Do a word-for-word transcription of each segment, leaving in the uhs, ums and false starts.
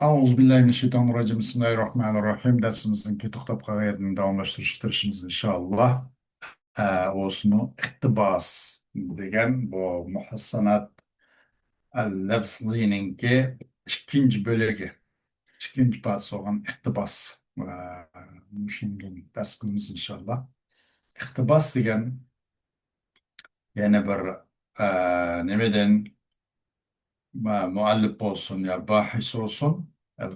أعوذ بالله من الشيطان الرجيم. بسم الله الرحمن الرحيم. دەرسىمىزنىڭكى توختاپ قالغان يېرىدىن داۋاملاشتۇرۇشقا تىرىشىمىز، ئىنشائاللا. ئە، ئۇ ئىسمى ئىقتىباس دېگەن بۇ مۇھەسسەنات ئەل-لەفزىنىڭكى ئىككىنچى بۆلىكى، ئىككىنچى پارچىسى بولغان ئىقتىباس. ئە، مۇشۇنىڭدىن دەرس قىلىمىز، ئىنشائاللا. ئىقتىباس دېگەن يەنە بىر، ئە، نېمىدىن، مۇ-، مۇئەللىپ بولسۇن يا باھىس بولسۇن، ئە،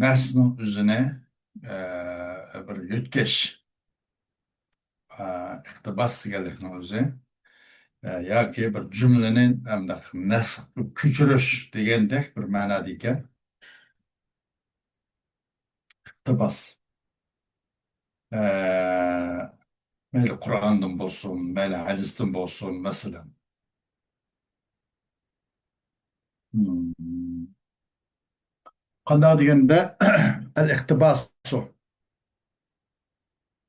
نەسنىڭ ئۆزىنى، ئە، بىر يۆتكەش، ئە، ئىقتىباس دېگەنلىكنىڭ ئۆزى، ئە، ياكى بىر جۈملىنى ئەمدى نەسخ قىلىپ كۆچۈرۈش دېگەندەك بىر مەنادا ئىكەن. ئىقتىباس. ئە، مەيلى قۇرئاندىن بولسۇن، مەيلى ھەدىستىن بولسۇن، مەسىلەن. مم. قانداق دېگەندە، ئەل ئىقتىباسۇ.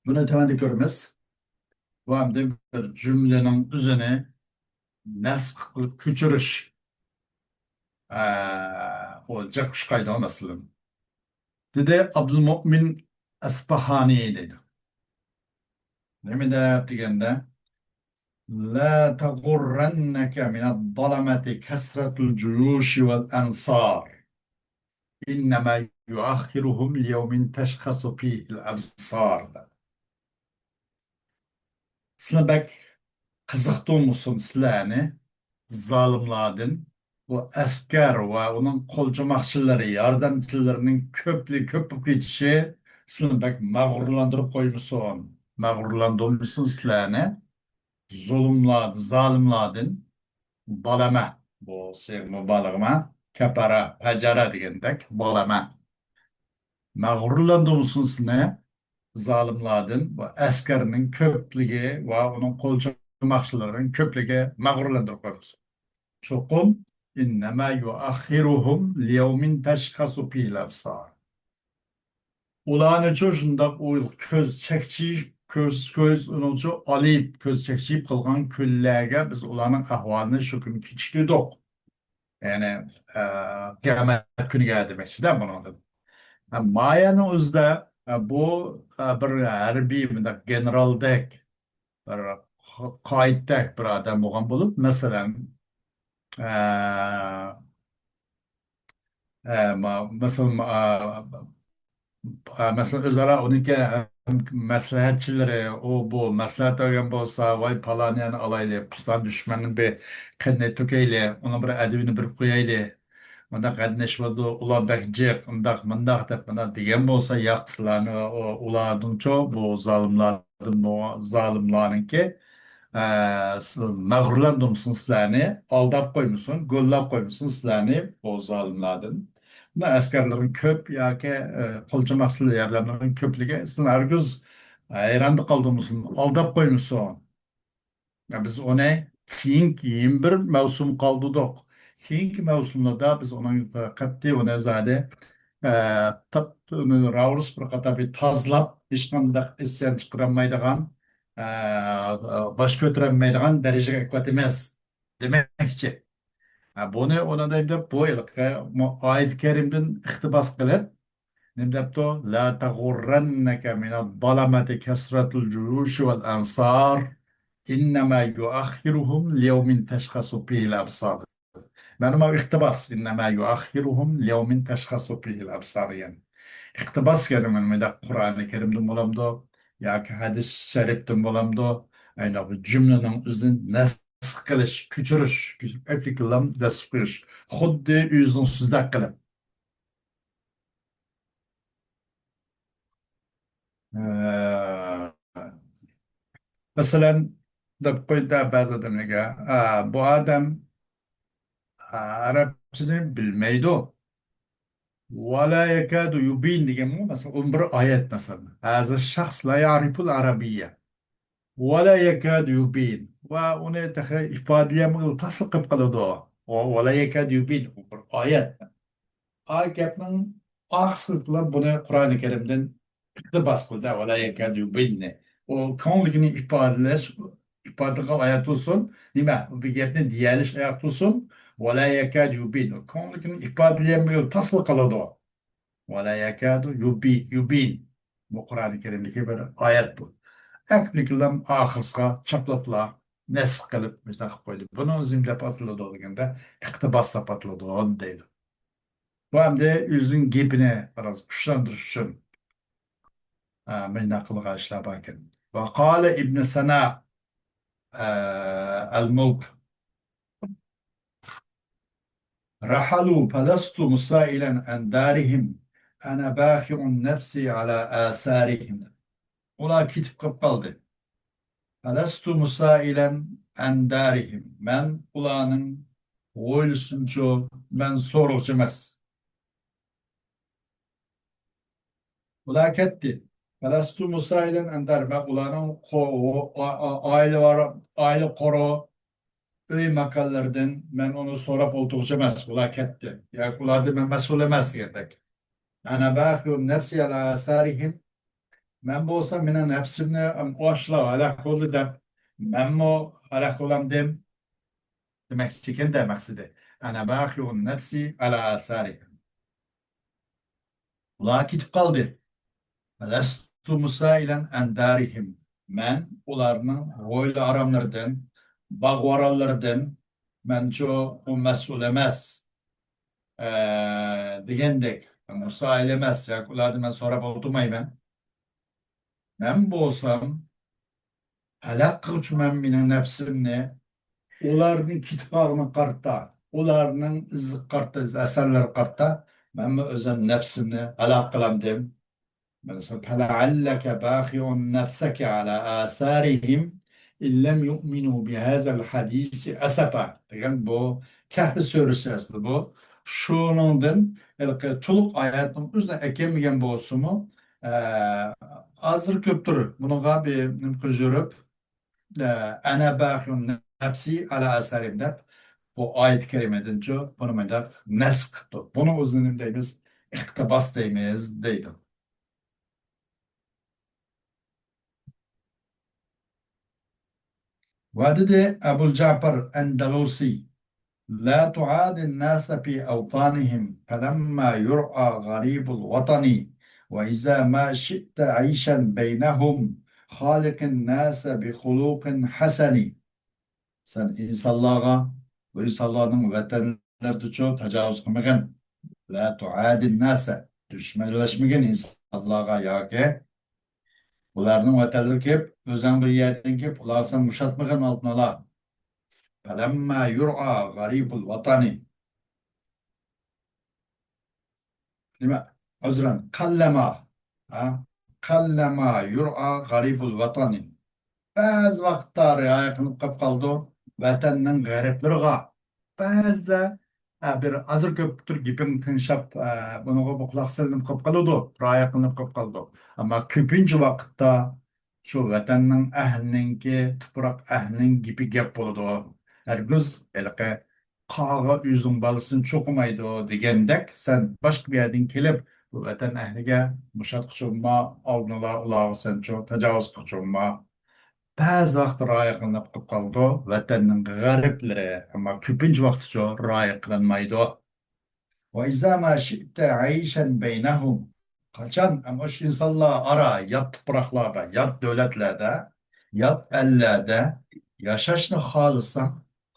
بۇنى تۆۋەندە كۆرىمىز. بۇ ئەمدى بىر جۈملىنىڭ ئۆزىنى نەسخ قىلىپ كۆچۈرۈش. ئە، ئۇ جىق ئۇچقايدۇ، مەسىلەن. دېدى ئابدۇلمۇئمىن ئەسپاھانى دەيدۇ. نېمە دەپ دېگەندە، لا تغرنك من الظلمة كثرة الجيوش والأنصار، إنما يؤخرهم ليوم تشخص فيه الأبصار. سىلەر بەك قىزىقتۇرمىسۇن سىلەرنى زالىملاردىن، بۇ ئەسكەر ۋە ئۇنىڭ قولچوماقچىلىرى، ياردەمچىلىرىنىڭ كۆپلۈك كۆپ بولۇپ كېتىشى سىلەرنى بەك مەغرۇرلاندۇرۇپ قويمىسۇن، مەغرۇرلاندۇرمىسۇن سىلەرنى زۇلۇملاردىن، زالىملاردىن. بالەمە، بۇ سىيغە مۇبالىغە، كەپەرە، پەجەرە دېگەندەك، بالەمە. مەغرۇرلاندۇرمىسۇن سىلەرنى زالىملاردىن، بۇ ئەسكەرنىڭ كۆپلۈكى ۋە ئۇنىڭ قولچوماقچىلىرىنىڭ كۆپلۈكى مەغرۇرلاندۇرۇپ قويمىسۇن. چوقۇم، إنما يؤخرهم ليوم تشخص فيه الأبصار. ئۇلارنىچۇ شۇنداق ئۇ كۆز چەكچىيىپ، كۆز، كۆز ئۇنىڭچۇ ئالىيىپ، كۆز چەكچىيىپ قالغان كۈنلەرگە بىز ئۇلارنىڭ ئەھۋالىنى شۇ كۈنى كېچىكتۈردۇق. يەنى، ئە، قىيامەت كۈنىگە دېمەكچىدە بۇنىڭدىن. ھە، مايەنىڭ ئۆزىدە، ئە، بۇ، ئە، بىر ھەربىي مۇنداق گېنېرالدەك، بىر قائىدتەك بىر ئادەم بولغان بولۇپ، مەسىلەن، ئە، ئە، ما-، مەسىلەن، ئە، ئە، مەسىلەن، ئۆزئارا ئۇنىڭكى، ئە، مەسلىھەتچىلىرى، ئۇ، بۇ مەسلىھەت ئۆگەن بولسا، ۋاي، پالانىيەنى ئالايلى، پۇستان دۈشمەننىڭ بىر قېنىنى تۆكەيلى، ئۇنىڭ بىر ئەدىۋىنى بېرىپ قويايلى، مۇنداق قېرىنداش بولىدۇ، ئۇلار بەك جىق، ئۇنداق، مۇنداق دەپ، مۇنداق دېگەن بولسا، ياق، سىلەرنى، ئۇ، ئۇلاردىنچۇ، بۇ زالىملاردىن، بۇ زالىملارنىڭكى، ئە، سىز مەغرۇرلاندۇرمىسۇن سىلەرنى، ئالداپ قويمىسۇن، گوللاپ قويمىسۇن سىلەرنى، بۇ زالىملاردىن. مۇنداق ئەسكەرلىرىڭ كۆپ ياكى، ئە، قولچوماقچىلار ياردەملىرىڭ كۆپلۈكى سىلەرنى ھەرگىز ھەيراندا قالدۇرمىسۇن، ئالداپ قويمىسۇن. يا، بىز ئۇنى كېيىنكى يەنە بىر مەۋسۇم قالدۇردۇق. كېيىنكى مەۋسۇملاردا بىز ئۇنىڭ قەتئىي ئۇنى زادى، ئە، تاپ-، ئۇنى راۋۇرۇس بىر قاتار بىر تازىلاپ، ھېچقانداق ئىسيان چىقىرالمايدىغان، ئە، باش كۆتۈرەلمەيدىغان دەرىجىگە ئېلىۋاتىمىز دېمەكچى. ھە، بۇنى ئۇنى دەيدۇ، بۇ ھېلىقى مۇ-، ئايەت كەرىمدىن ئىقتىباس قىلىپ، نېمە دەپتۇ؟ لا تغرنك من الظلمة كثرة الجيوش والأنصار، إنما يؤخرهم ليوم تشخص فيه الأبصار. مانا بۇ ئىقتىباس، إنما يؤخرهم ليوم تشخص فيه الأبصار دېگەن. ئىقتىباس دېگەن مۇنداق قۇرئانى كەرىمدىن بولامدۇ ياكى ھەدىس شەرىپتىن بولامدۇ؟ ئاينا بۇ جۈملىنىڭ ئۆزىنى نەسخ قىلىش، كۆچۈرۈش، ئەپلىكىلام نەسخ قىلىش. خۇددى ئۆزىنىڭ سۆزىدەك قىلىپ. ئە، مەسىلەن، دەپ قويدى بەزى ئادەملەرگە، ئە، بۇ ئادەم، ئە، ئەرەبچىنى بىلمەيدۇ. ولا يكاد يبين دېگەنمۇ، مەسىلەن، ئۇ بىر ئايەت، مەسىلەن. هذا الشخص لا يعرف العربية. ولا يكاد يبين. ۋە ئۇنى تېخى ئىپادىلىيەلمىگىلى تاسلا قىلىپ قالىدۇ. ئۇ ولا يكاد يبين، ئۇ بىر ئايەت. ئا گەپنىڭ ئاخىرسىلىقلار بۇنى قۇرئانى كەرىمدىن ئىقتىباس قىلدى، ولا يكاد يبيننى. ئۇ كۆڭلىكىنى ئىپادىلەش، ئىپادىلىگەن ئايەت بولسۇن، نېمە، بۇ گەپنى دېيەلىش ئايەت بولسۇن، ولا يكاد يبين. ئۇ كۆڭلىكىنى ئىپادىلىيەلمىگىلى تاسلا قالىدۇ. ولا يكاد يبين، يبين. بۇ قۇرئانى كەرىمدىكى بىر ئايەت بۇ. ئەكلىكلەم ئاخىرسىغا چاپلاپلا نەسخ قىلىپ مۇشۇنداق قىلىپ قويدى. بۇنى زىم دەپ ئاتىلىدۇ دېگەندە، ئىقتىباس دەپ ئاتىلىدۇ دەيدۇ. بۇ ئەمدى ئۆزىنىڭ گېپىنى بىراز كۈچلەندۈرۈش ئۈچۈن، ئە، مۇنداق قىلغان ئىشلار باركەن. وقال ابن سنا، ئە، الملك، رحلوا فلست مسائلا عن دارهم، أنا باخع نفسي على آثارهم. ئۇلار كېتىپ قېلىپ قالدى. فلست مسائلا عن دارهم. مەن ئۇلارنىڭ ھويلىسىنىچۇ، مەن سورىغۇچى ئەمەس. ئۇلار كەتتى. فلست مسائلا عن دار. مەن ئۇلارنىڭ قو-، ئا-، ئا-، ئائىلە، ئائىلە قورۇ، ئۆي ماكانلىرىدىن مەن ئۇنى سوراپ ئولتۇرغۇچى ئەمەس. ئۇلار كەتتى. ياكى ئۇلاردىن مەن مەسئۇل ئەمەس دېگەندەك. أنا باخع نفسي على آثارهم. مەن بولسام مېنىڭ نەپسىمنى ئاشۇلار ھالاك بولدى دەپ، مەنمۇ ھالاك بولامدىم؟ دېمەكچى ئىكەن-دە مەقسىتى. أنا باخع نفسي على آثارهم. ئۇلار كېتىپ قالدى. فلست مسائلا عن دارهم. مەن ئۇلارنىڭ ھويلا-ئاراملىرىدىن، باغ-ۋارانلىرىدىن مەنچۇ ئۇ مەسئۇل ئەمەس، ئە، دېگەندەك، مۇسائىل ئەمەس، ياكى ئۇلاردىن مەن سوراپ ئولتۇرمايمەن. مەن بولسام، ھالاك قىلغۇچىمەن مېنىڭ نەپسىمنى، ئۇلارنىڭ كېتىپ قالغىنىغا قارىتا، ئۇلارنىڭ ئىزىغا قارىتا، ئەسەرلىرىگە قارىتا، مەنمۇ ئۆزۈم نەپسىمنى ھالاك قىلامدىم. فلعلك باخع نفسك على آثارهم إن لم يؤمنوا بهذا الحديث أسفا دېگەن بۇ كەھف سۈرىسى ئەسلى بۇ. شۇنىڭدىن ھېلىقى تولۇق ئايەتنىڭ ئۆزىنى ئەكەلمىگەن بولسىمۇ، ئە، ئازدۇر كۆپتۇر بۇنىڭغا بىر نېمە قىلىپ يۈرۈپ، ئە، أنا باخع نفسي على آثارهم دەپ بۇ ئايەت كەرىمىدىنچۇ بۇنى مۇنداق نەسخ قىپتۇ. بۇنىڭ ئۆزىنى نېمە دەيمىز؟ ئىقتىباس دەيمىز دەيدۇ. ۋە دېدى ئەبۇل جەپەر ئەندەلۇسى، لا تعاد الناس في أوطانهم فلما يرعى غريب الوطن وإذا ما شئت عيشا بينهم خالق الناس بخلق حسن. سەن ئىنسانلارغا، بۇ ئىنسانلارنىڭ ۋەتەنلىرىدىچۇ تاجاۋۇز قىلمىغىن. لا تعاد الناس، دۈشمەنلەشمىگىن ئىنسانلارغا ياكى ئۇلارنىڭ ۋەتەنلىرىگە كېلىپ، ئۆزۈڭ بىر يەردىن كېلىپ، ئۇلارغا سەن مۇشاتمىغىن ئالدىن ئالا. فلما يرعى غريب الوطن. نېمە؟ ئۆزرەن، قەللەما. ھە؟ قەللەما يرعى غريب الوطن. بەزى ۋاقىتتا رىئايە قىلىنىپ قېلىپ قالىدۇ ۋەتەننىڭ غەرىبلىرىغا. بەزىدە، ئە، بىر ئازدۇر كۆپتۇر گېپىڭ تىڭشاپ، ئە، بۇنىڭغا بۇ قۇلاق سېلىنىپ قېلىپ قالىدۇ، رىئايە قىلىنىپ قېلىپ قالىدۇ. ئەمما كۆپىنچە ۋاقىتتا شۇ ۋەتەننىڭ ئەھلىنىڭكى، تۇپراق ئەھلىنىڭ گېپى گەپ بولىدۇ. ھەرگىز ھېلىقى قاغا ئۆزىنىڭ بالىسىنى چوقۇمايدۇ دېگەندەك، سەن باشقا بىر يەردىن كېلىپ، بۇ ۋەتەن ئەھلىگە مۇشاتقۇچى بولما، ئالدىنلا ئۇلارغا سەنچۇ تاجاۋۇز قىلغۇچى بولما. بەزى ۋاقىتتا رىئايە قىلىنىپ قېلىپ قالىدۇ ۋەتەننىڭ غەرىبلىرى، ئەمما كۆپىنچە ۋاقىتچۇ رىئايە قىلىنمايدۇ. وإذا ما شئت عيشا بينهم. قاچان ئەمما شۇ ئىنسانلار ئارا يات تۇپراقلاردا، يات دۆلەتلەردە، يات ئەللەردە ياشاشنى خالىساڭ،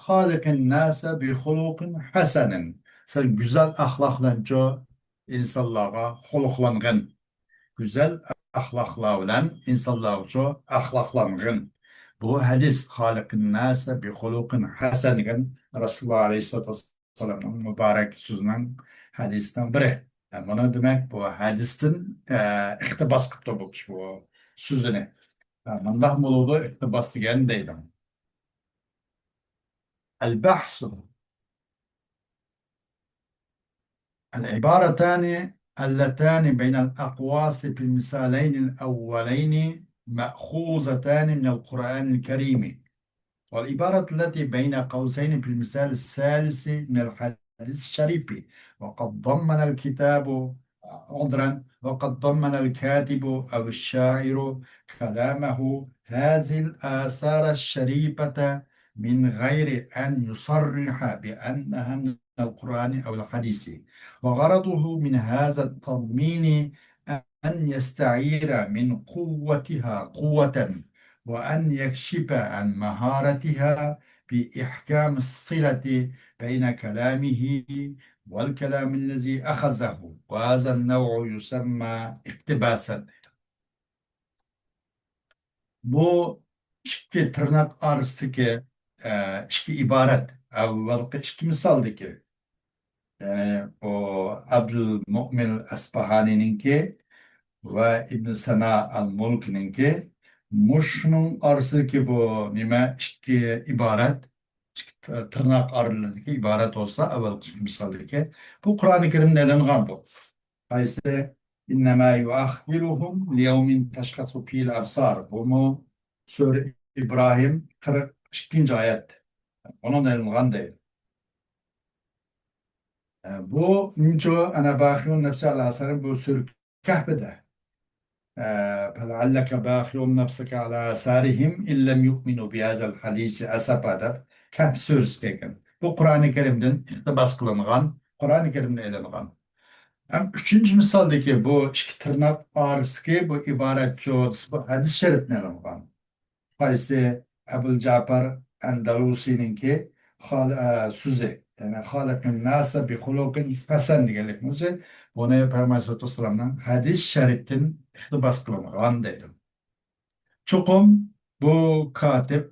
خالق الناس بخلق حسن. سەن گۈزەل ئەخلاقلارنىچۇ ئىنسانلارغا خۇلقلانغىن. گۈزەل ئەخلاقلار بىلەن ئىنسانلارغىچۇ ئەخلاقلانغىن. بۇ ھەدىس، خالق الناس بخلق حسن دېگەن رەسۇلۇللا ئەلەيھىسسالاتۇ ۋەسسالامنىڭ مۇبارەك سۆزىنىڭ، ھەدىسنىڭ بىرى. ئە، مانا دېمەك، بۇ ھەدىستىن، ئە، ئىقتىباس قىپتۇ بۇ كىشى بۇ سۆزىنى. ئە، مۇنداق بولىدۇ ئىقتىباس دېگەن دەيدۇ. البحث. العبارتان اللتان بين الأقواس في المثالين الأولين مأخوذتان من القرآن الكريم، والعبارة التي بين قوسين في المثال الثالث من الحديث الشريف، وقد ضمن الكتاب، عذرا، وقد ضمن الكاتب أو الشاعر كلامه هذه الآثار الشريفة من غير أن يصرح بأنها القرآن أو الحديث، وغرضه من هذا التضمين أن يستعير من قوتها قوة، وأن يكشف عن مهارتها بإحكام الصلة بين كلامه والكلام الذي أخذه، وهذا النوع يسمى اقتباسا. بۇ ئىككى تىرناق ئارىسىدىكى، ئە، ئىككى ئىبارەت، ئەۋۋەلقى ئىككى مىسالدىكى، يەنى بۇ ئابدۇل مۇئمىن ئەسپاھانىنىڭكى ۋە ئىبن سەنا ئەل مۇلكنىڭكى، مۇشۇنىڭ ئارىسىدىكى بۇ نېمە ئىككى ئىبارەت، ئىككى تىرناق ئارىلىرىدىكى ئىبارەت بولسا، ئەۋۋەلقى ئىككى مىسالدىكى، بۇ قۇرئانى كەرىمدىن ئېلىنغان بۇ. قايسى؟ إنما يؤخرهم ليوم تشخص فيه الأبصار. بۇمۇ سۈرە ئىبراھىم قىرىق ئىككىنچى ئايەت. ئۇنىڭدىن ئېلىنغان دەيدۇ. ئە، بۇ نىمچۇ، أنا باخع نفسي على آثارهم، بۇ سۈرە كەھپىدە. ئە، فلعلك باخع نفسك على آثارهم إن لم يؤمنوا بهذا الحديث أسفا دەپ كەھپ سۈرىسى كەلگەن. بۇ قۇرئانى كەرىمدىن ئىقتىباس قىلىنغان، قۇرئانى كەرىمدىن ئېلىنغان. ھەم ئۈچىنچى مىسالدىكى بۇ ئىككى تىرناق ئارىسىدىكى بۇ ئىبارەتچۇ، بۇ ھەدىس شەرىپتىن ئېلىنغان. قايسى؟ ئەبۇل جەپەر ئەندەلۇسىنىڭكى خال-، ئە، سۆزى، يەنى خالق الناس بخلق حسن دېگەنلىكنىڭ ئۆزى، بۇنى پەيغەمبەر ئەلەيھىسسالاتۇ ۋەسسالامنىڭ ھەدىس شەرىپتىن ئىقتىباس قىلىنغان دەيدۇ. چوقۇم بۇ كاتىپ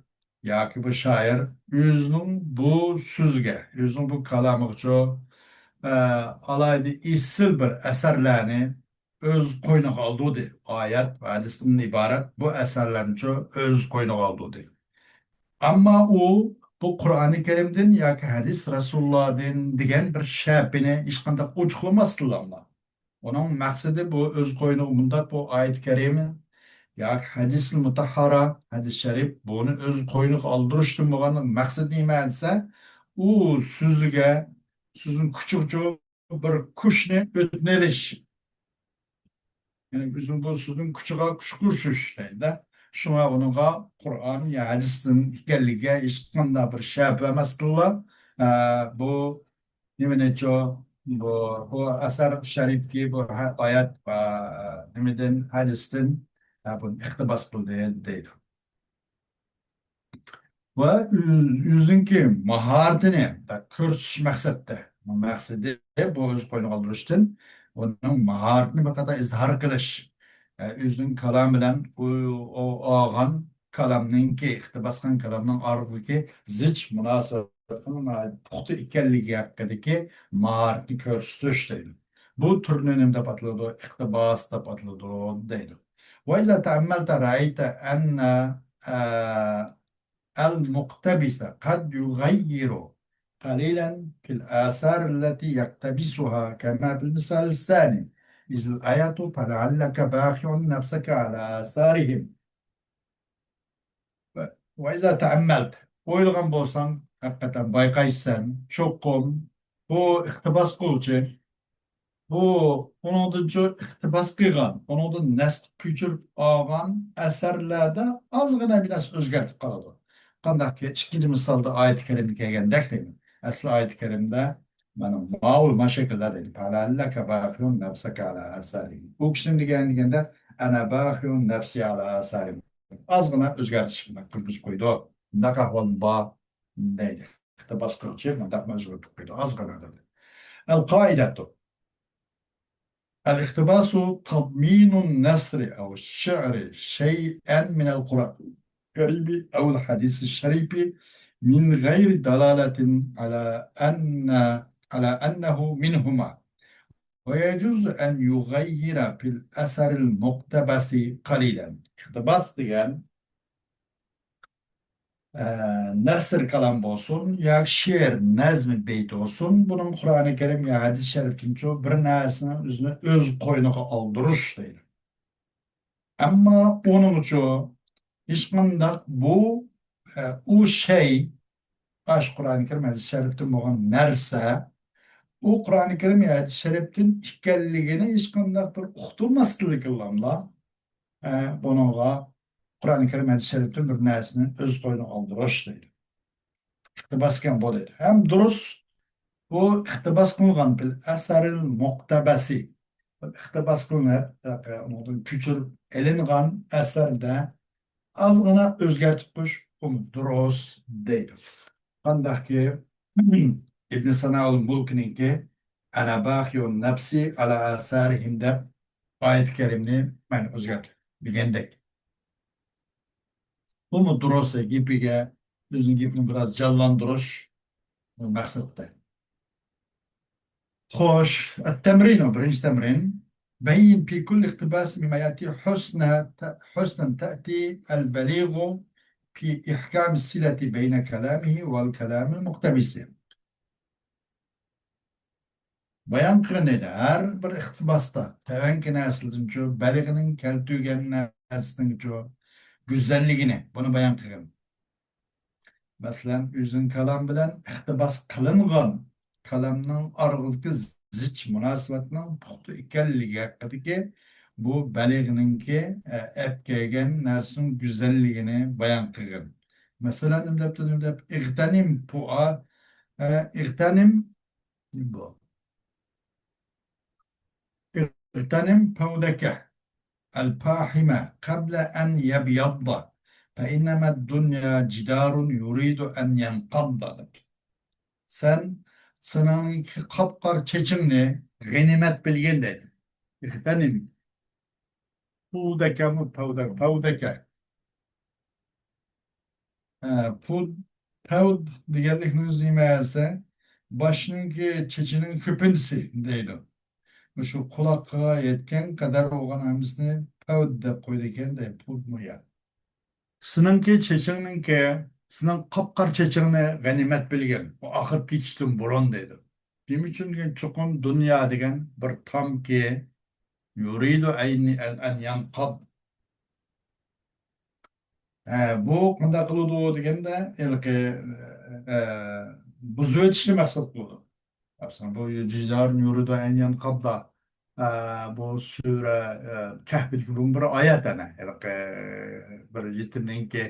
ياكى بۇ شائىر ئۆزىنىڭ بۇ سۆزىگە، ئۆزىنىڭ بۇ كالامىغىچۇ، ئە، ئالاھىدە ئېسىل بىر ئەسەرلەرنى ئۆز قوينىغا ئالدۇردى. ئايەت ۋە ھەدىستىن ئىبارەت بۇ ئەسەرلەرنىچۇ ئۆز قوينىغا ئالدۇردى. ئەمما ئۇ بۇ قۇرئانى كەرىمدىن ياكى ھەدىس رەسۇلۇللادىن دېگەن بىر شەپىنى ھېچقانداق ئوچۇقلىماستىنلا، ئۇنىڭ مەقسىتى بۇ ئۆز قوينىغا مۇنداق بۇ ئايەت كەرىمە ياكى ھەدىسىل مۇتەھھارا، ھەدىس شەرىپ، بۇنى ئۆز قوينىغا ئالدۇرۇشتىن بولغان مەقسىتى نېمە دېسە، ئۇ سۆزىگە، سۆزنىڭ كۈچىگىچۇ بىر كۈچنى ئۆتۈنۈۋېلىش. يەنى ئۆزىنىڭ بۇ سۆزنىڭ كۈچىگە كۈچ قوشۇش دەيدۇ. شۇڭا ئۇنىڭغا قۇرئان يا ھەدىستىن ئىكەنلىكىگە ھېچقانداق بىر شەبھە ئەمەستىنلا، ئە، بۇ نېمىنىچۇ، بۇ، بۇ ئەسەر شەرىپتىكى بۇ ھە-، ئايەت ۋە نېمىدىن، ھەدىستىن، ئە، بۇنى ئىقتىباس قىلدى دەيدۇ. ۋە ئۆ-، ئۆزىنىڭكى ماھارىتىنى كۆرسىتىش مەقسەتتە. مەقسىتى بۇ ئۆز قوينىغا ئالدۇرۇشتىن ئۇنىڭ ماھارىتىنى بىر قەدەر ئىزھار قىلىش. ئە، ئۆزىنىڭ كالامى بىلەن ئۇ، ئۇ ئالغان كالامنىڭكى، ئىقتىباس قىلغان كالامنىڭ ئارىلىقىدىكى زىچ مۇناسىۋەتنىڭ ناھايىتى پۇختا ئىكەنلىكى ھەققىدىكى ماھارىتىنى كۆرسىتىش دەيدۇ. بۇ تۈرنى نېمە دەپ ئاتىلىدۇ؟ ئىقتىباس دەپ ئاتىلىدۇ دەيدۇ. وإذا تأملت رأيت أن، آه، المقتبس قد يغير قليلا في الآثار التي يقتبسها كما في المثال الثاني، إذ الآية فلعلك باخع نفسك على آثارهم. وإذا تأملت، ئويلىغان بولساڭ، ھەقىقەتەن بايقايسەن، چوقۇم بۇ ئىقتىباس قىلغۇچى، بۇ ئۇنىڭدىنچۇ ئىقتىباس قىلغان، ئۇنىڭدىن نەسخ كۆچۈرۈپ ئالغان ئەسەرلەردە ئازغىنە بىر نەرسە ئۆزگەرتىپ قالىدۇ. قانداقكى ئىككىنچى مىسالدا ئايەت كەرىمدە كەلگەندەك دەيدۇ. ئەسلى ئايەت كەرىمدە مانا ماۋۇ، ما شەكىلدە دەيدۇ. فلعلك باخع نفسك على آثارهم. ئۇ كىشىنىڭ دېگەن، دېگەندە، أنا باخع نفسي على آثارهم. ئازغىنە ئۆزگەرتىش بىلەن كىرگۈزۈپ قويىدۇ. مۇنداق ئەھۋالمۇ بار دەيدۇ. ئىقتىباس قىلغۇچى مۇنداقمۇ ئۆزگەرتىپ قويىدۇ، ئازغىنە دەيدۇ. القاعدة. الاقتباس تضمين النثر أو الشعر شيئا من القرآن الكريم أو الحديث الشريف من غير دلالة على أن، على أنه منهما. ويجوز أن يغير في الأثر المقتبس قليلا. ئىقتىباس دېگەن، ئە، نەسر كالام بولسۇن ياكى شېئىر، نەزم بەيت بولسۇن، بۇنىڭ قۇرئانى كەرىم يا ھەدىس شەرىپتىنچۇ بىر نەرسىنى ئۆزىنى ئۆز قوينىغا ئالدۇرۇش دەيدۇ. ئەمما ئۇنىڭچۇ ھېچقانداق بۇ، ئە، ئۇ شەي، ئاشۇ قۇرئانى كەرىم، ھەدىس شەرىپتىن بولغان نەرسە، ئۇ قۇرئانى كەرىم يا ھەدىس شەرىپتىن ئىكەنلىكىنى ھېچقانداق بىر ئۇقتۇرماستىنلا، ئە، بۇنىڭغا قۇرئانى كەرىم، ھەدىس شەرىپتىن بىر نەرسىنى ئۆز قوينىغا ئالدۇرۇش دەيدۇ. ئىقتىباس دېگەن بۇ دەيدۇ. ھەم دۇرۇس، بۇ ئىقتىباس قىلىنغان، في الأثر المقتبس، ئىقتىباس قىلىنىپ، ئۇنىڭدىن كۆچۈرۈپ ئېلىنغان ئەسەردە ئازغىنا ئۆزگەرتىپ قويۇش، بۇمۇ دۇرۇس دەيدۇ. قانداقكى، ئىبن سانائۇل مۇلكنىڭكى «أنا باخع نفسي على آثارهم» دەپ ئايەت كەرىمنى مەن ئۆزگەرتىپ دېگەندەك. بۇمۇ دۇرۇس گېپىگە ئۆزىنىڭ گېپىنى بىراز جانلاندۇرۇش مەقسەتتە. خوش، التمرين، بىرىنچى تەمرىن. بين في كل اقتباس مما يأتي حسن، حسنا تأتي البليغ في إحكام الصلة بين كلامه والكلام المقتبس. بايان قىلغىنى، ھەر بىر ئىقتىباستا تەۋەڭكى نەرسىلەرنىڭچۇ، بەلىغنىڭ كەلتۈرگەن نەرسىنىڭچۇ گۈزەللىكىنى، بۇنى بايان قىلغىن. مەسىلەن، ئۆزىنىڭ كالام بىلەن ئىقتىباس قىلىنغان كالامنىڭ ئارىلىقىدىكى زىچ مۇناسىۋەتنىڭ پۇختا ئىكەنلىكى ھەققىدىكى بۇ بەلىغنىڭكى، ئە، ئەپ كەلگەن نەرسىنىڭ گۈزەللىكىنى بايان قىلغىن. مەسىلەن، نېمە دەپتۇ، نېمە دەپ، «اغتنم پۇئا-، ئە، اغتنم» بۇ. «اغتنم فودك الفاحم قبل أن يبيض، فإنما الدنيا جدار يريد أن ينقض» دەپ. سەن سېنىڭكى قاپقارا چېچىڭنى غەنىيمەت بىلگىن دەيدۇ. «اغتنم فودك»، پەۋدەك، پەۋدەك. ھە، پۇد، پەۋد دېگەنلىكنىڭ ئۆزى نېمە دېسە، باشنىڭكى چېچىنىڭ كۆپىنچىسى دەيدۇ. مۇشۇ قۇلاققا يەتكەن قەدەر بولغان ھەممىسىنى پەۋد دەپ قويىدىكەن دەيدۇ، پۇدمۇ يا. سېنىڭكى چېچىڭنىڭكى، سېنىڭ قاپقارا چېچىڭنى غەنىيمەت بىلگىن، ئۇ ئاقىرىپ كېتىشتىن بۇرۇن دەيدۇ. نېمە ئۈچۈن دېگەن، چوقۇم دۇنيا دېگەن بىر تامكى، يۇرىدۇ ئەن، ئەن، ئەن يەنقەد. ئە، بۇ قانداق قىلىدۇ دېگەندە، ھېلىقى، ئە، بۇزۇۋېتىشنى مەقسەت قىلىدۇ. ئەپسۇن، بۇ جىدار يۇرىدۇ ئەن يەنقەددا، ئە، بۇ سۈرە، ئە، كەھپىدىكى بۇ بىر ئايەت ئەنە. ھېلىقى بىر يېتىمنىڭكى،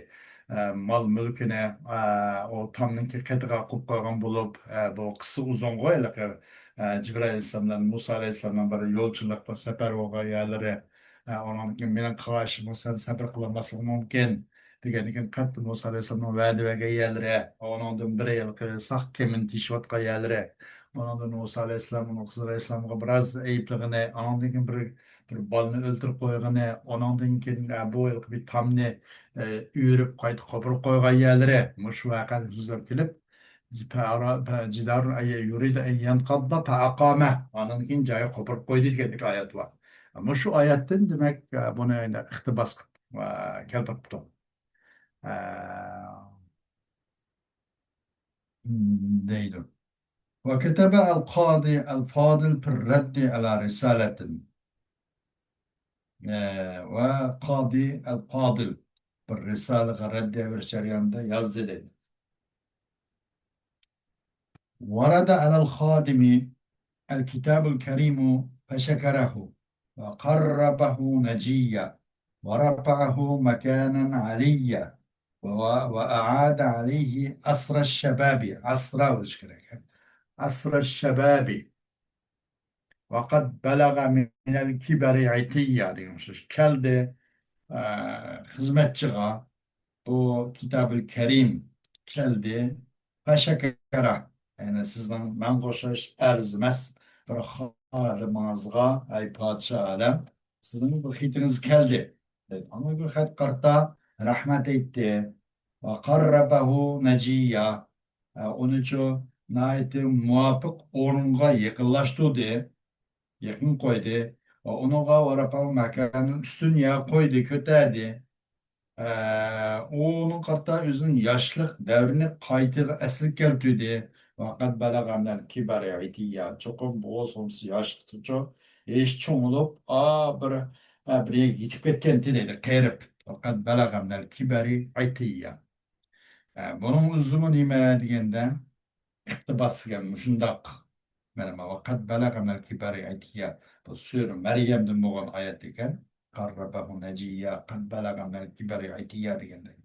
ئە، مال مۈلكىنى، ئە، ئۇ تامنىڭكى قېتىغا قويۇپ قويغان بولۇپ، ئە، بۇ قىسسا ئۇزۇنغۇ، ھېلىقى، ئە، جىبرىئىل ئەلەيھىسسالام بىلەن مۇسا ئەلەيھىسسالامنىڭ بىر يولچىلىق، بىر سەپەر بولغان يەرلىرى، ئە، ئۇنىڭدىن كېيىن مېنىڭ قاغاشىمغا سەن سەبرى قىلالماسلىقىڭ مۇمكىن دېگەندىن كېيىن، قەتئىي مۇسا ئەلەيھىسسالامنىڭ ۋەدە بەرگەن يەرلىرى، ئۇنىڭدىن بىرى ھېلىقى ساق كېمىنى تېشىۋاتقان يەرلىرى، ئۇنىڭدىن مۇسا ئەلەيھىسسالام ئۇنىڭ خىزىر ئەلەيھىسسالامغا بىراز ئەيىبلىغىنى، ئۇنىڭدىن كېيىن بىر، بىر بالىنى ئۆلتۈرۈپ قويغىنى، ئۇنىڭدىن كېيىن، ئە، بۇ ھېلىقى بىر تامنى، ئە، ئۆرۈپ قايتا قوپۇرۇپ قويغان يەرلىرى، مۇشۇ ۋەقەلەر سۆزلەپ كېلىپ، جىدارۇن يۇرىدۇ ئەن يەنقەددە فەئەقامە. ئاندىن كېيىن جايىغا قوپۇرۇپ قويدى دېگەندەك ئايەت بار. مۇشۇ ئايەتتىن، دېمەك، بۇنى ئىقتىباس قىلىپ، ئە، كەلتۈرۈپتۇ. ئە، دەيدۇ. وكتب القاضي الفاضل في الرد على رسالة. ئە، ۋە قادى ئەل پادىل بىر رىسالىغا رەددىيە بېرىش جەريانىدا يازدى دەيدۇ. ورد على الخادم الكتاب الكريم فشكره وقربه نجيا ورفعه مكانا عليا و-، وأعاد عليه أسر الشباب، ئەسرا بولۇش كېرەك، ئەسر الشباب. ۋەقەد بەلەغە مىنەل كىبەرى ئىتىييە دېگەن ئوخشاش. كەلدى، ئە، خىزمەتچىغا بۇ كىتابىل كەرىم كەلدى. فەشەكەرە، يەنى سىزنىڭ ماڭا ئوخشاش ئەرزىمەس بىر خادىمىڭىزغا، ئەي پادىشاھ ئالەم، سىزنىڭ بىر خېتىڭىز كەلدى. ئاڭا بىر خەت قارىتا رەھمەت ئېيتتى. ۋەقەررەبەھۇ نەجىييا. ئە، ئۇنىچۇ ناھايىتى مۇۋاپىق ئورۇنغا يېقىنلاشتۇردى، يېقىن قويدى. ۋە ئۇنىڭغا ۋەرەپەڭ مەكانىن ئۈستۈن يەر قويدى، كۆتەردى. ئە، ئۇنىڭ قارىتا ئۆزىنىڭ ياشلىق دەۋرىنى قايتىغا ئەسلىگە كەلتۈردى. ۋەقەد بەلەغە مىنەل كىبەرى ئىتىييا. چوقۇم بۇ سومسى ياشلىقتىچۇ ھېچ چوڭىلىپ، ئا، بىر، ئە، بىر يەرگە يېتىپ كەتكەنتى دەيدۇ، قېرىپ. ۋەقەد بەلەغە مىنەل كىبەرى ئىتىييا. ئە، بۇنىڭ ئۆزىمۇ نېمە دېگەندە، ئىقتىباس دېگەن مۇشۇنداق. مانا، ۋەقەد بەلەغە مىنەل كىبەرى ئىتىييا. بۇ سۈرە مەريەمدىن بولغان ئايەت ئىكەن. قەررەبەھۇ نەجىييا، قەد بەلەغە مىنەل كىبەرى ئىتىييا دېگەندەك.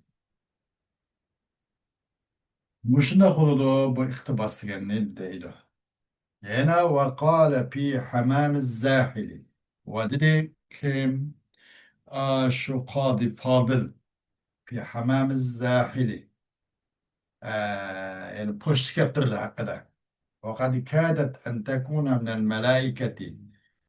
مۇشۇنداق بولىدۇ، بۇ ئىقتىباس دېگەننى دەيدۇ. يەنە وقال في حمام الزاحل. ۋە دېدى كىم؟ ئاشۇ قادى فاضىل. في حمام الزاحل. ئە، يەنى پوچتا كەپتىرىدە ھەققىدە. وقد كادت أن تكون من الملائكة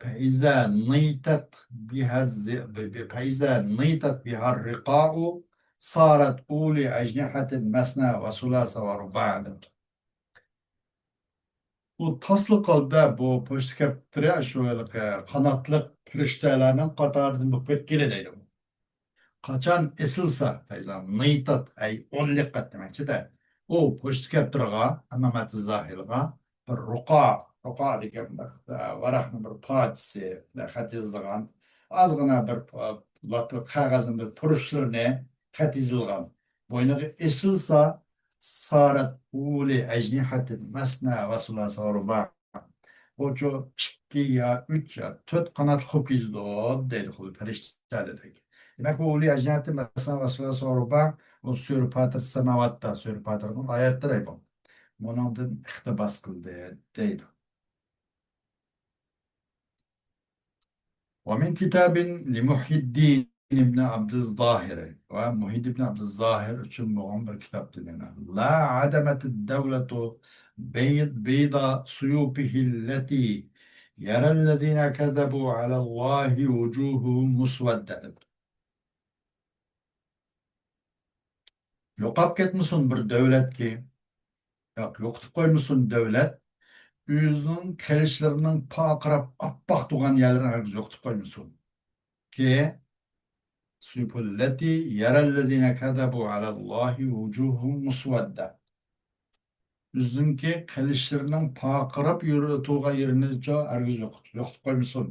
فإذا نيطت بها الز-، ب-، ب-، فإذا نيطت بها الرقاع صارت أولي أجنحة مثنى وثلاث ورباع دەپتۇ. ئۇ تاسلا قالدى بۇ پوچتا كەپتىرى، شۇ ھېلىقى قاناتلىق پەرىشتەلەرنىڭ قاتارىدىن بولۇپ كەتكىلى دەيدۇ. قاچان ئېسىلسا، فەيزا نىيتات، ئەي ئون دىققەت دېمەكچىدە. ئۇ پوچتا كەپتىرىغا، ئەممەتى زاھىلغا بىر رۇقا، رۇقا دېگەن بىر، ئە، ۋاراقنىڭ بىر پارچىسى، خەت يېزىلغان، ئازغىنا بىر، ئە، لاتا قەغەزنىڭ بىر پۇرۇشلىرىنى خەت يېزىلغان بوينىغا ئېسىلسا، سارەت ئۇلى ئەجنىھەتىن مەسنە ۋە سۇلاسە ۋە رۇبا. بۇچۇ ئىككى يا ئۈچ يا تۆت قاناتلىق بولۇپ كېتىدۇ، دەيدۇ خۇددى پەرىشتە دېدى. دېمەك، بۇ ئۇلى ئەجنىھەتى مەسنە ۋە سۇلاسە ۋە رۇبا، بۇ سۈرە پاتىر سەماۋاتتا، سۈرە پاتىرنىڭ ئايەتلىرى بۇ. بۇنىڭدىن ئىقتىباس قىلدى، دەيدۇ. ومن كتاب لمحي الدين بن عبد الظاهر، ۋە مۇھىددىن ئىبن ئابدۇززاھىر ئۈچۈن بولغان بىر كىتابتىن يەنە. لا عدمت الدولة بيض، بيض سيوفه التي يرى الذين كذبوا على الله وجوههم مسودة دەپتۇ. يوقاپ كەتمىسۇن بىر دۆلەتكى، ياق، يوقىتىپ قويمىسۇن دۆلەت، ئۆزىنىڭ قىلىچلىرىنىڭ پارقىراپ ئاپئاق تۇرغان يەرلىرىنى ھەرگىز يوقىتىپ قويمىسۇن. كى، سيوف التي يرى الذين كذبوا على الله وجوههم مسودة. ئۆزىنىڭكى قىلىچلىرىنىڭ پارقىراپ يۈرە-، تۇرغان يېرىنىچۇ ھەرگىز يوقىتىپ، يوقىتىپ قويمىسۇن.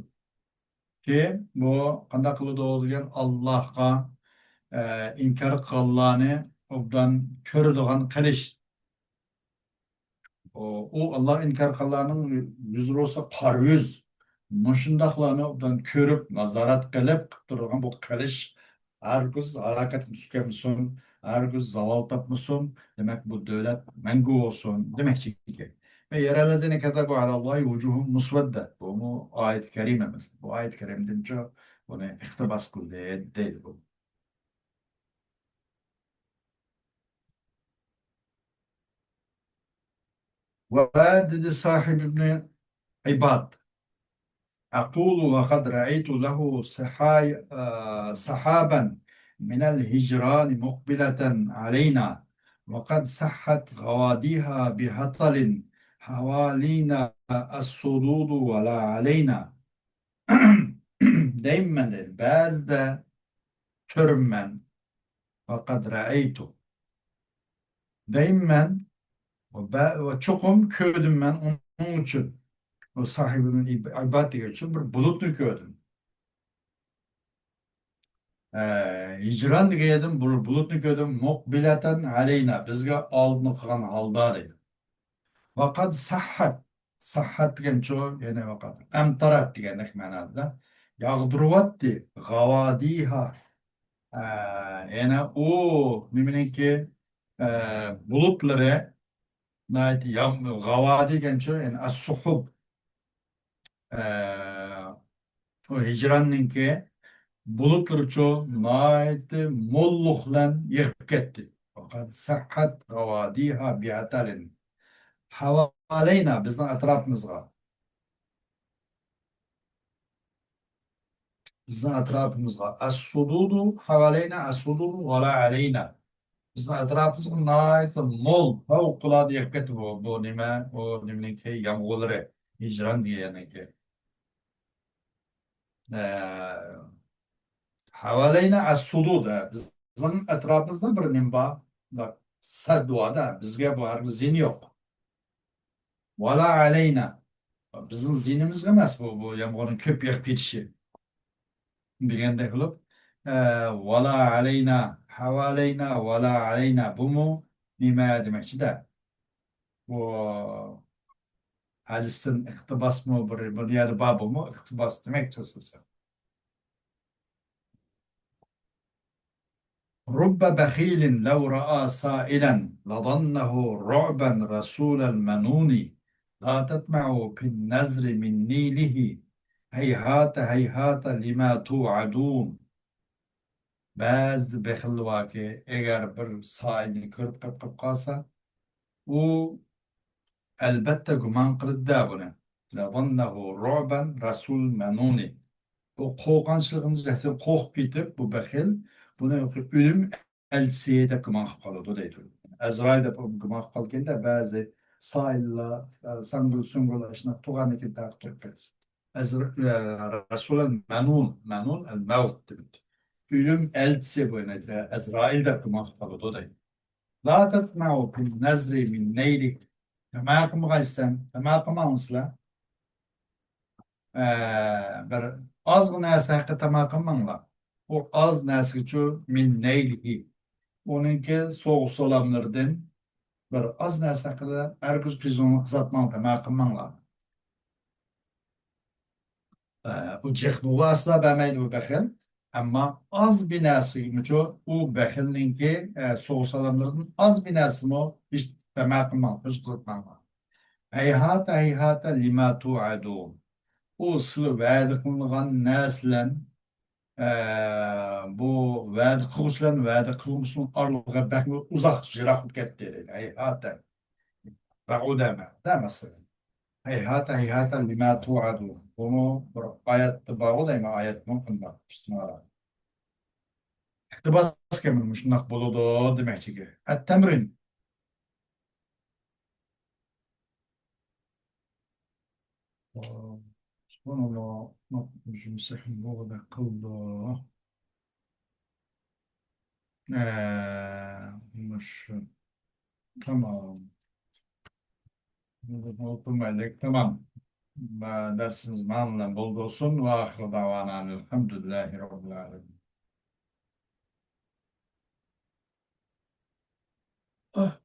كى، بۇ قانداق قىلىدۇ دېگەن، ئاللاھقا، ئە، ئىنكار قىلغانلارنى ئوبدان كۆرىدىغان قىلىچ. ئۇ، ئۇ ئاللاھقا ئىنكار قىلغانلارنىڭ يۈزلىرى بولسا قارا يۈز. مۇشۇنداقلارنى ئوبدان كۆرۈپ، نازارەت قىلىپ، قىلىپ تۇرىدىغان بۇ قىلىچ ھەرگىز ھالاكەتكە چۈشۈپ كەتمىسۇن، ھەرگىز زاۋال تاپمىسۇن. دېمەك، بۇ دۆلەت مەڭگۈ بولسۇن دېمەكچىكەن. ۋە يەرەللەزىنە كەزەبۇ ئەلەللاھى ۋۇجۇھۇم مۇسۋەددە. بۇمۇ ئايەت كەرىمە ئەمەس. بۇ ئايەت كەرىمىدىنچۇ بۇنى ئىقتىباس قىلدى دەيدۇ بۇ. ۋە دېدى ساھىب ئىبنى ئىباد، أقول وقد رأيت له سحاي-، آه، سحابا من الهجران مقبلة علينا، وقد سحت غواديها بهطل، حوالينا الصدود ولا علينا. دەيمەن دەيدۇ، بەزىدە كۆرىمەن. ۋەقەد رەئەيتۇ. دەيمەن، ۋە بە-، ۋە چوقۇم كۆردۈم مەن ئۇنىڭ ئۈچۈن. ئۇ ساھىبىنىڭ ئىب-، ئىباد دېگەن ئۈچۈن بىر بۇلۇتنى كۆردۈم. ئە، ھىجران دېگەن يەردىن بۇ بۇلۇتنى كۆردۈم. مۇقبىلەتەن ئەلەينا، بىزگە ئالدىنى قىلغان ھالدا دەيدۇ. ۋەقەد سەھھەت، سەھھەت دېگەنچۇ، يەنى ۋەقەد ئەمتەرەت دېگەندەك مەنادا ياغدۇرۇۋاتتى. غاۋادىھا، ئە، يەنە ئۇ نېمىنىڭكى، ئە، بۇلۇتلىرى ناھايىتى يام-، غاۋا دېگەنچۇ، يەنى ئەسسۇھۇب. ئە، ئۇ ھىجراننىڭكى بۇلۇتلىرىچۇ ناھايىتى موللۇق بىلەن يېغىپ كەتتى. ۋەقەد سەھھەت غاۋادىھا بىئەتەلىن. ھاۋالەينا، بىزنىڭ ئەتراپىمىزغا. بىزنىڭ ئەتراپىمىزغا. ئەسسۇدۇدۇ ھاۋالەينا، ئەسسۇدۇدۇ ۋەلا ئەلەينا. بىزنىڭ ئەتراپىمىزغا ناھايىتى مول، پەۋقۇلئاددە يېغىپ كەتتى بۇ، بۇ نېمە، بۇ نېمىنىڭكى يامغۇرلىرى، ھىجران دېگەننىڭكى. ئە، ھاۋالەينا ئەسسۇدۇد، بىزنىڭ ئەتراپىمىزدا بىر نېمە بار، بىر سەد بار-دە، بىزگە بۇ ھەرگىز زىيىنى يوق. ۋەلا ئەلەينا. بىزنىڭ زىيىنىمىزغا ئەمەس بۇ، بۇ يامغۇرنىڭ كۆپ يېغىپ كېتىشى. دېگەندەك قىلىپ، ئە، ۋەلا ئەلەينا، ھاۋالەينا، ۋەلا ئەلەينا. بۇمۇ نېمە دېمەكچىدە؟ بۇ ھەدىستىن ئىقتىباسمۇ بىر، بىر يەردە بار بۇمۇ؟ ئىقتىباس دېمەكچى ئاساسەن. رب بخيل لو رأى سائلا لظنه رعبا رسول المنون. لا تطمعوا في النذر من نيله، هيهات هيهات لما توعدون. بەزى بېخىل باركى، ئەگەر بىر سائىلنى كۆرۈپ قېلىپ قېلىپ قالسا، ئۇ ئەلبەتتە گۇمان قىلىدۇ-دە بۇنى. لظنه رعبا رسول المنون. بۇ قورقۇنچلۇقىدىن قورقۇپ كېتىپ، بۇ بېخىل بۇنى ئۆلۈم ئەلچىسى دەپ گۇمان قىلىپ قالىدۇ دەيدۇ. ئەزرائىل دەپ گۇمان قىلىپ قالغاندا بەزى سائىللار، ئە، ساڭگۇل-سۇڭگۇل ئاشۇنداق تۇرغاندىكىن تارقىتىپ كېتىدۇ. ئەزر-، ئە، رەسۇلەل مەنۇن، مەنۇن ئەل مەۋت دەيدۇ. ئۆلۈم ئەلچىسى بۇ، يەنى ئەزرائىل دەپ گۇمان قىلىپ قالىدۇ دەيدۇ. لا تطمعوا في النذر من نيله. تەمە قىلمىغايسەن، تەمە قىلماڭ سىلەر. ئە، بىر ئازغىنە نەرسە ھەققىدە تەمە قىلماڭلار. ئۇ ئاز نەرسىگىچۇ، من نيله. ئۇنىڭكى سوغۇق سالاملىرىدىن بىر ئاز نەرسە ھەققىدە ھەرگىز كۆزۈڭنى قىزارتماڭ، تەمە قىلماڭلار. ئە، ئۇ جىقنۇغا ئەسلا بەرمەيدۇ بۇ بەخىل. ئەمما ئاز بىر نەرسىگىمۇچۇ ئۇ بەخىلنىڭكى، ئە، سوغۇق سالاملىرىدىن ئاز بىر نەرسىمۇ ھېچ تەمە قىلماڭ، كۆز قىزارتماڭلار. ھەيھاتە، ھەيھاتە لىما توئەدۇن. ئۇ سىلى ۋەدە قىلىنغان نەرسىلەن، ئە، بۇ ۋەدە قىلغۇچىلەن ۋەدە قىلغۇچىنىڭ ئارىلىقى بەكمۇ ئۇزاق، يىراق بولۇپ كەتتى دەيدۇ. ھەيھاتە. بەئۇدە ئەمەس، مەسىلەن. ھەيھاتە، ھەيھاتە لىما توئەدۇن. بۇمۇ بىر ئايەتتە بارغۇ دەيمەن، ئايەتمۇ قانداق؟ ئىقتىباس ئىكەن، مۇشۇنداق بولىدۇ دېمەكچىكەن. ئەتتەمرىن. سۇبھاناللا، يۇمسەھنى بۇغدەك قىلدى. ئە، مۇشۇ. تامام. ئولتۇرمايلى، تامام. دەرسىمىز مانا بىلەن بولدى بولسۇن. ۋە ئاخىرۇ دەۋانا ئەنىل ھەمدۇلىللاھى رەببىل ئالەمىن. ئاھ.